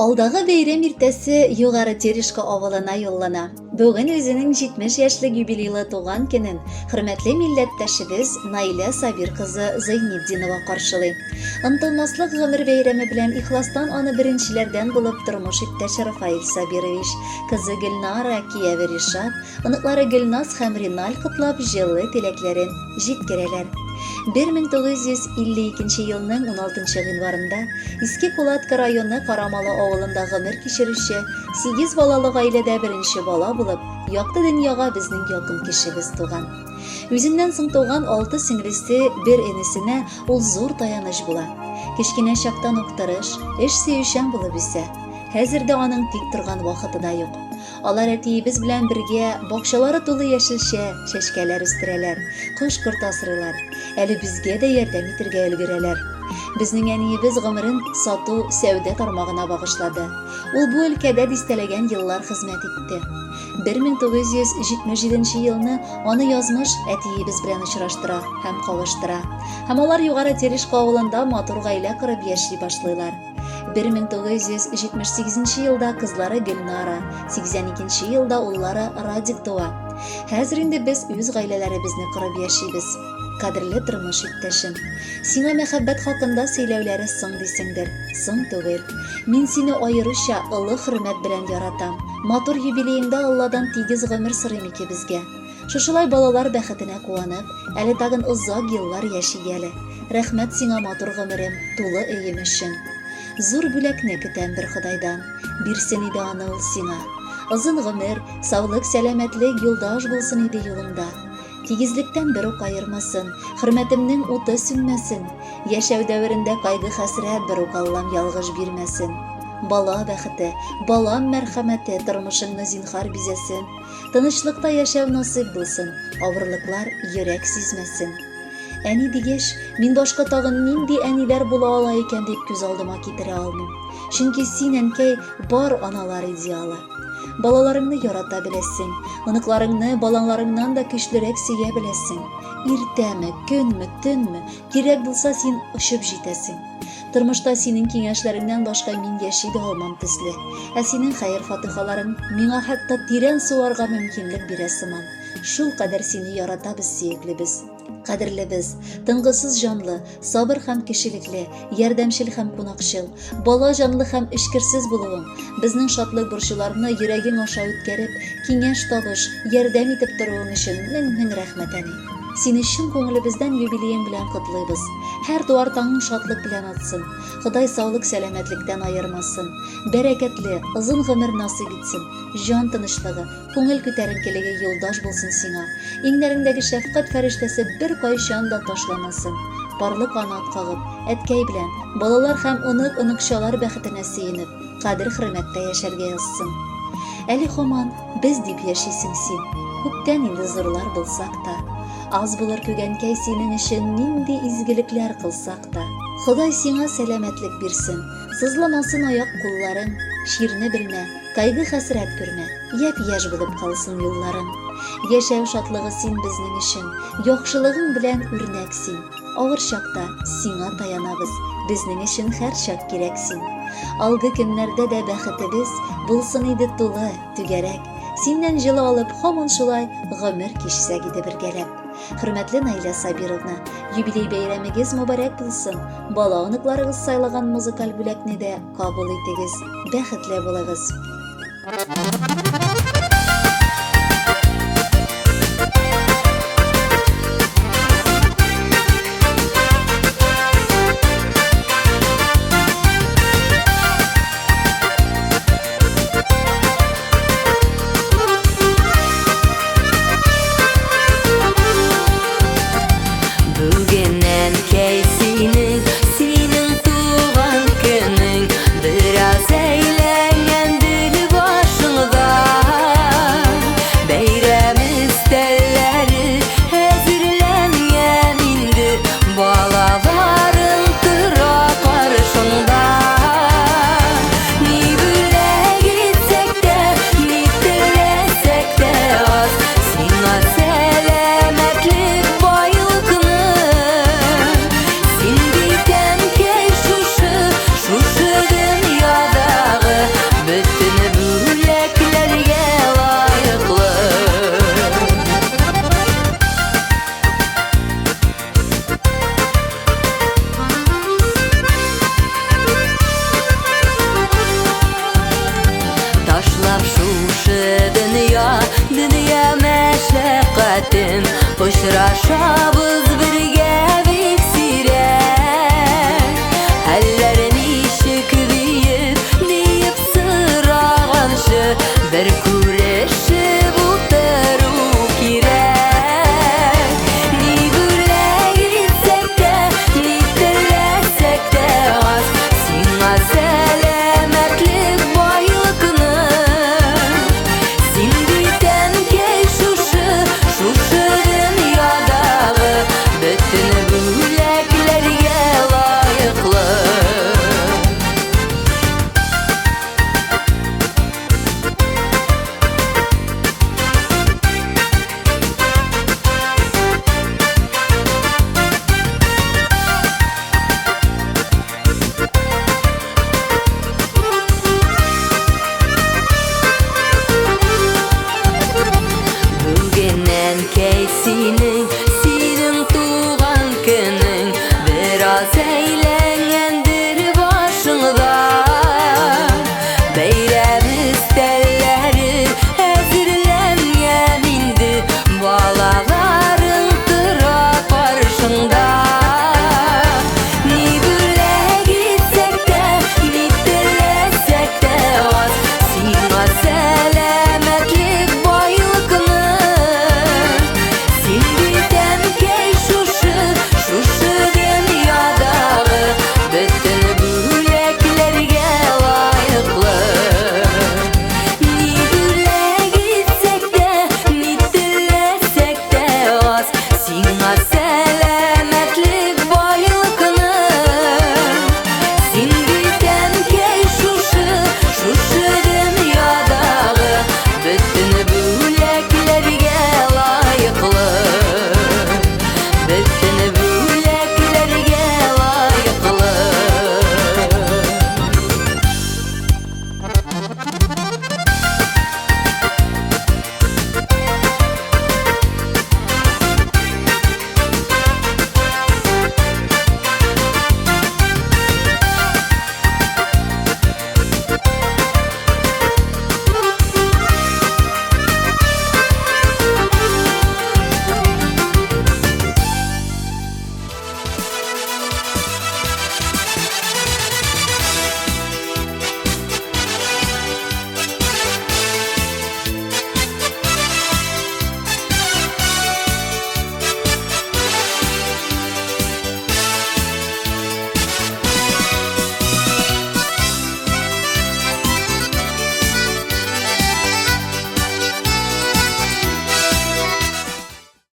Алдагы бәйрәм иртәсе Югары Терешка авылына юллана. Бүген үзенең 70 яшьлек юбилейлы туган көнен хөрмәтле милләттәшебез Наилә Сабир кызы Зайнетдинова каршылый. Онтылмаслык гомер бәйрәме белән ихластан аны беренчеләрдән булып тормыш иптәше Рафаэль Сабирович, кызы Гөлнара, кияве Ришат, Оныклары Гөлназ һәм Риналь котлап җылы теләкләрен җиткерәләр. 1952 елның 16 гыйнварында Иске Кулатка районы Карамалы авылында гомер кичерүче сигез балалы гаиләдә беренче бала булып, якты дөньяга безнең якын кешебез туган. Үзеннән соң туган алты сеңлесе, бер энесенә ул зур таяныч була. Кечкенә чактан ук тырыш, эш сөючән булып үсә. Хәзер дә аның тик торган вакыты да юк. Алар әтиебез белән бергә бакчалары тулы яшелчә, чәчкәләр үстерәләр, кош-корт асрыйлар. Әле безгә дә ярдәм итергә өлгерәләр. Безнең әниебез гомерен сату, сәүдә тармагына багышлады. Ул бу өлкәдә дистәләгән еллар хезмәт итте. 1977 елны аны язмыш әтиебез белән очраштыра һәм кавыштыра. Һәм алар Югары Терешка авылында матур гаилә корып яши башлыйлар. 1978 елда кызлары Гөлнара, 82 елда уллары Радик туа. Хәзер инде без үз гаиләләребезне корып яшибез. Кадерле тормыш иптәшем, сиңа мәхәббәт хакында сөйләүләре соң дисеңдер. Соң түгел. Мин сине аеруча олы хөрмәт белән яратам. Матур юбилееңда Алладан тигез гомер сорыйм икебезгә. Шушылай балалар бәхетенә куанып, әле тагын озак еллар яшик әле. Рәхмәт сиңа матур гомерем, тулы өем өчен. Зур бүләкне көтәм бер Ходайдан, бирсен иде аны ул сиңа. Озын гомер, саулык-сәламәтлек юлдаш булсын иде юлыңда. Тигезлектән берүк аермасын, хөрмәтемнең уты сүнмәсен. Яшәү дәверендә кайгы-хәсрәт берүк Аллам ялгыш бирмәсен. Бала бәхете, балам мәрхәмәте тормышыңны зинһар бизәсен. Тынычлыкта яшәү насыйп булсын, авырлыклар йөрәк сизмәсен. Әни дигәч, мин башка тагын нинди әниләр була ала икән дип күз алдыма китерә алмыйм. Чөнки син, әнкәй, бар аналар идеалы. Балаларыңны ярата беләсең, оныкларыңны балаларыңнан да көчлерәк сөя беләсең. Иртәме, көнме, төнме, кирәк булса син очып җитәсең. Тормышта синең киңәшләреңнән башка мин яши дә алмам төсле. Ә синең хәер-фатыйхаларың миңа хәтта тирән суларга мөмкинлек бирә сыман. Шулкадәр сине яратабыз, сөеклебез. Кадерлебез, тынгысыз җанлы, сабыр һәм кешелекле, ярдәмчел һәм кунакчыл, бала җанлы һәм эчкерсез булуың, безнең шатлык-борчуларны йөрәгең аша үткәреп, киңәш-табыш, ярдәм итеп торуың өчен мең-мең рәхмәт, әни. Сине чын күңелебездән юбилеең белән котлыйбыз. Һәр туар таңың шатлык белән атсын. Ходай саулык-сәламәтлектән аермасын. Бәрәкәтле, озын гомер насыйп итсен. Җан тынычлыгы, күңел күтәренкелеге юлдаш булсын сиңа. Иңнәреңдәге шәфкать фәрештәсе беркайчан да ташламасын. Парлы канат кагып, әткәй белән, балалар һәм онык-оныкчалар бәхетенә сөенеп, кадер-хөрмәттә яшәргә язсын. Әле һаман Без дип яшисең син, күптән инде зурлар булсак та. Аз булыр күгәнкәй синең өчен нинди изгелекләр кылсак та. Ходай сиңа сәламәтлек бирсен, сызламасын аяк-кулларың, чирне белмә, кайгы-хәсрәт күрмә, япь-яшь булып калсын юлларың. Яшәү шатлыгы син безнең өчен, яхшылыгың белән үрнәк син. Авыр чакта сиңа таянабыз, безнең өчен һәрчак кирәк син. Алгы көннәрдә дә бәхетебез булсын иде тулы, түгәрәк. Синнән җылы алып, һаман шулай гомер кичсәк иде бергәләп. Хөрмәтле Наилә Сабировна, юбилей бәйрәмегез мөбарәк булсын. Бала оныкларыгыз сайлаган музыкаль бүләкне дә кабул итегез. Бәхетле булыгыз. Бүген әнкәй синең, синең туган көнең. Бераз әйләнгәндер башыңда. Ташлап шушы дөнья, дөнья мәшәкатен, Очрашабыз бергә бик сирәк. Хәлләр ничек диеп, диеп сораганчы, Бер күрешеп.